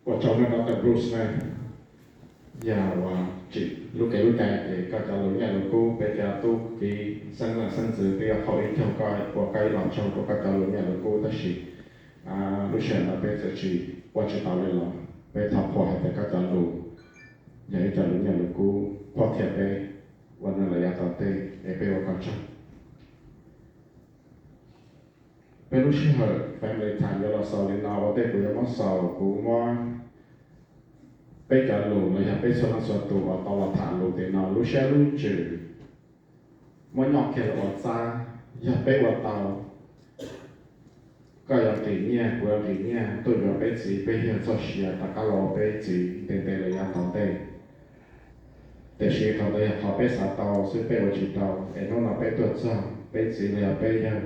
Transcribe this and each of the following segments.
Ua tsaug nej, Doctor Bruce ne, yog uas tsim lub kev lub cai ces koj cov lus nyiaj lus kub peb cov tub kiv xeeb leej xeeb ntxwv twb yuav haum ib caug koj ua koj ib los tsaug rau koj cov lus nyiaj lus kub, tab sis lub sij hawm no peb txawm tsis ua tsis tau li los peb thov qhuas hais tias koj cov lus yog ib co lus nyiaj lus kub qhuab qhia peb ua neej lawm yav tom ntej es peb ua kom tsaug. Peb lub sij hawm Family Time yuav los xaus li no, ua ntej kuv yuav muab xaus, kuv muab peb cov lus los yog peb txhua leej txhua tus uas tau los tham lus tim no lub siab lub ntsws muab nyob kiag los ua txab. Yog peb ua tau, koj yuav nqhis nyiaj, kuv yuav nqhis nyiaj tuaj yuav peb txiv peb yawg txoj sia rov qab los ua peb txiv ntev ntev lawm yav tom ntej. Tiam sis qhov ntawd yog qhov peb xav tau xwb, peb ua tsis tau, es hnub no peb tuaj txog peb txiv los yog peb yawg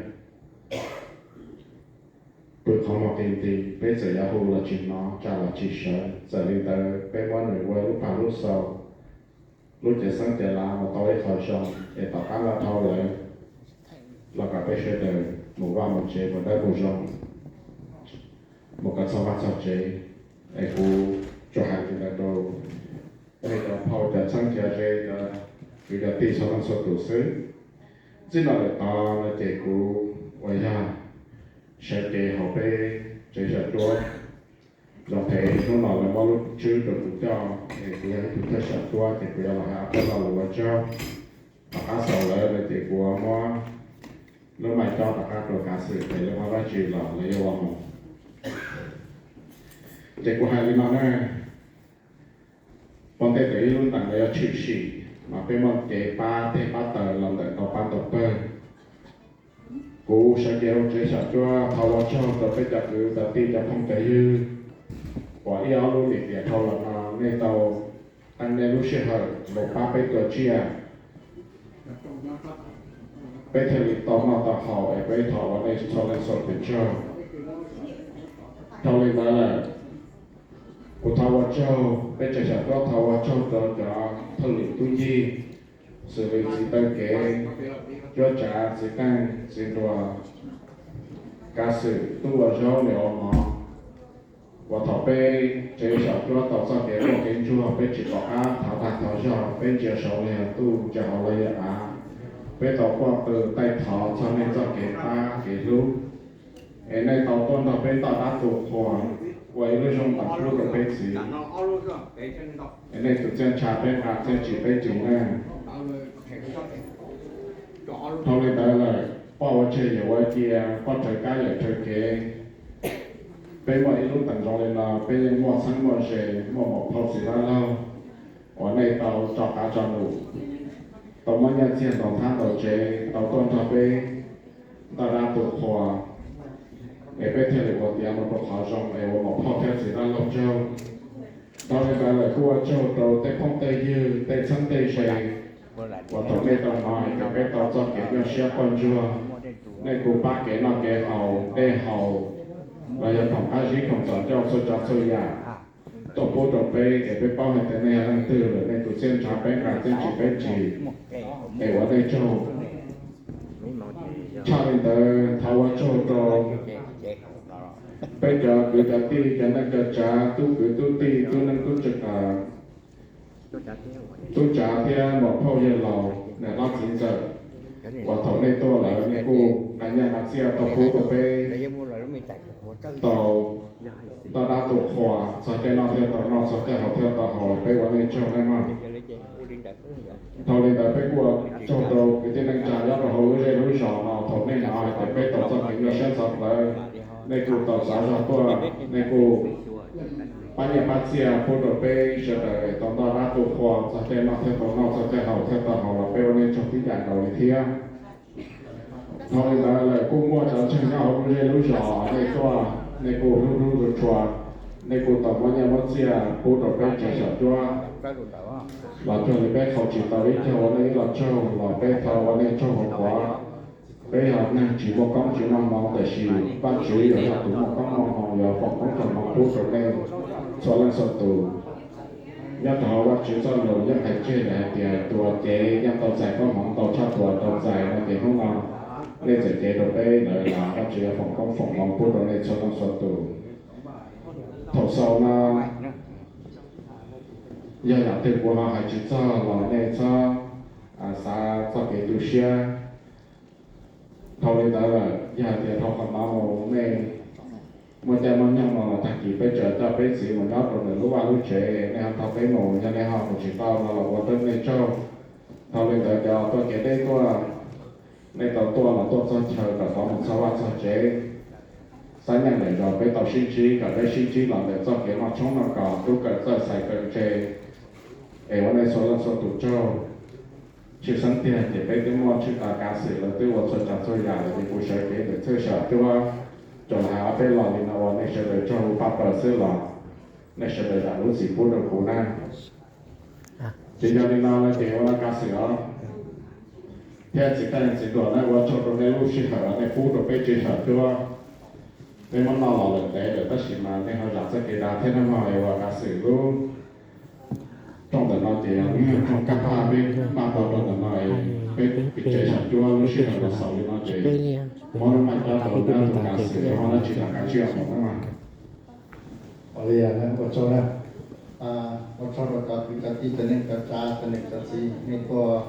pw qhov muag qis nti, peb txawm yuav hu los tsis hnov, tsa los tsis sawv. Txawm li ntawd peb muab nws ua lub pag lub xau, lub cev xeeb cev lav mus tau ib qho zoo, es tom qab no dhau lawm los kom peb sawv daws mus vaj mus tsev mus dawb mus zoo, mus kom txog vaj txog tsev. Es kuv tsuas hais li ntawd rau nej cov phauj cov txheeb cov ze, cov kwv cov tij txhua leej txhua tus xwb. Txij no lawm tod no ces kuv uas yog sawv cev hauv peb tsev xyom cuab zoo phem, hnub no lawv muab lub tswb rau kuv coj es kuv yog ib tug thawj xyom cuab ces kuv yuav los hais ob peb lo lus ua tsaug. Tom qab xaus lawm no ces kuv muab lub mais cob rov qab rau Kav Xwm es lawv muab dab tsi los lawv yuav ua mus. Ces kuv hais li no na, ua ntej tawm ib lub ntees los yuav tshwm sim mas peb muaj kev pab teg pab taws los ntawm ntau pab ntau pawg. Kuv sawv cev hauv tsev xyom cuab thov ua tsaug rau peb cov kwv cov tij cov phooj cov ywg uas ib ob lub lim tiam dhau los no nej tau qee nej lub sij hawm los pab peb tua tsiaj, peb thiaj li tau noj tau haus es peb thov ua nej txhua leej txhua tus tsaug. Dhau li ntawd lawm, kuv thov ua tsaug, peb tsev xyom cuab thov ua tsaug rau cov thwj lim tub yig, xws li txiv taw kev, cuab tsav, txiv qeej, txiv nruas, Kav Xwm, tub ua zaub, niam ua mov, uas thaum peb tsev xyom cuab tau txoj kev quaj kev ntsuag, peb tsis pom qab thov tag thov zog, peb ntsia saud los yog ntuj, ntsia hauv los yog av, peb tau quaj qw taij thov txog nej txoj kev pab kev hlub, es nej tau tuaj nrog peb ntoj dab tu qhua ua ib lub zoo tam plub rau peb txiv, es nej tus txiaj ntsha peb nqa txiaj tsim peb tsis neej. Dhau li ntawd lawm, poj ua tseg yawm ua cia, poj raws kab yawm raws kev, peb muaj ib lub teem zoo li no, peb yeej muaj txheeb muaj ze, muaj muam phauj txiv dab laug uas nej tau tso qav tso num, tau muab nyiaj txiag ntaus nthab ntaus tsev, tau tuaj nrog peb ntoj dab tu qhua, es peb thiaj li ua tiav mus rau qhov zoo es ua muam phauj thiab txiv dab laug tsaug. Dhau li ntawd lawm kuj ua tsaug rau tej phooj tej ywg tej txheeb tej ze uas thaum nej tau hnov hais tias peb tau txoj kev nyuaj siab quaj ntsuag, nej kuj pab kev noj kev haus dej haus los yog khoom qab zib khoom txom ncauj txhua tsav txhua yam tuaj pub rau peb, es peb paub hais tias nej yog leej twg lawm, nej tus txiaj ntsha peb nqa txiaj tsim peb tsis, es ua nej tsaug. Tshaj li ntawd thov ua tsaug rau peb cov kwv cov tij cov neej cov tsav, tub kwv tub tij, tub neej tub tsa, tub tsav thiab muam phauj yawg laus niam hlob txiv ntxawm, uas thaum nej tuaj lawm nej kuj nqa nyiaj nqa txiaj tuaj pub rau peb tau ntoj dab tu qhua txog caij noj thiaj tau noj, txog caij haus thiaj tau haus, peb ua nej tsaug nej mog. Dhau li ntawd peb kuj ua tsaug rau kwv tij neej tsa nyob rau hauv lub zej lub zos no, thaum nej hnov hais tias peb tau txoj kev nyuaj siab ntxhov plawv, nej kuj tau txav zog tuaj, nej kuj pab nyiaj pab txiaj pub rau peb sawv daws tau ntoj dab tu qhua txog caij noj thiaj tau noj, txog caij haus thiaj tau haus los peb ua nej tsaug tib yam nkaus li thiab. Dhau li ntawd lawm kuj muaj cov ntseeg nyob hauv lub zej lub zos nej tuaj, nej kuj hlub hlub tshua tshua, nej kuj tau muab nyiaj muab txiaj pub rau peb tsev xyom cuab los cuag li peb qhau tsis tau ib caug ua nej ib los tsaug los peb thov ua nej tsaug hauv qhov peb yog neeg tsis muaj koob tsis muaj hmoov, tiam sis Vajtswv yog tus muaj koob muaj hmoov yuav foom koob foom hmoov pub rau nej txhua leej txhua tus. Nyob rau hauv Vajtswv txoj lus yeej hais tseg lawm hais tias tus uas cev yeej tau txais koob hmoov ntau tshaj tus uas tsis tau txais no, ces hnub no nej txawm cev rau peb lawm los Vajtswv yuav foom koob foom hmoov pub rau nej txhua leej txhua tus. Thaum xaus no yog yam twg kuv ho hais tsis txog los nej txhob xav txoj kev tu siab. Dhau li ntawd lawm, yog hais tias dhau qhov no mus nej muaj caij muaj nyoog no los tag kis peb tseem coj peb txiv mus nyob rau ntawm lub vaj lub tsev, nej ho nrog peb mus, yog nej ho mus tsis tau no los ua rau nej tsaug. Dhau li ntawd cov tuaj kev deb tuaj, nej tau tuaj los tuaj txog chaw kom tau mus txog vaj txog tsev. Xab nyeej lawm zos peb tau sib ntsib, kom peb sib ntsib los ntawm txoj kev noj tshoob noj kos, tub kawm txawj xaiv kawm ntse, es ua nej txhua leej txhua tus tsaug. Tshwj xeeb tiag ces peb twb muaj tshwj kav xwm, lawv twb ua txhua tsav txhua yam lawm ces kuv sawv kev ntawm txhia sawv cuab, tsuas hais ob peb lo li no ua nej sawv daws tsaug pab paws xwb los nej sawv daws zam lub txim pub rau kuv na. Ces yog li no no ces ua no kav xwm os. Thiab txiv qeej txiv nruas na, ua tsaug rau nej lub sij hawm uas nej pub rau peb tsev sawv cuab. Peb muab noj los lawm ntev lawm tab sis mas nej ho zam txoj kev dav thiab nawb mog, es ua kav xwm lub rooj ntawm no ces yog lub rooj kaj thaj peb maj tau rau ntawm no es peb tsev sawv cuab lub sij hawm los xaus li no ces muab lub maj cob rau tus kav xwm ho dab tsi los kav tsij mus nawb mog. Ua li ua tsaug na. Ua tsaug rau cov kwv cov tij cov neej cov tsav cov niam cov txiv nej tuaj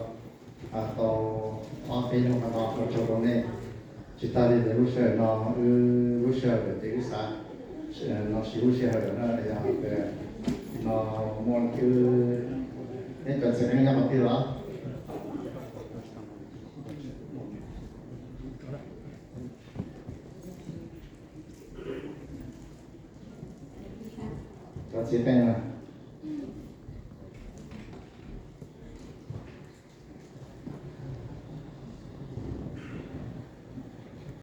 tau ob peb hnub qhov no, ua tsaug rau nej. Tsis tas li ntawd lub sij hawm no wb lub sij hawm lawm ces wb xav no siv lub sij hawm lawm na, yog no muaj wb, nej cov txiv qeej nyob qhov twg los? Cov txiv qeej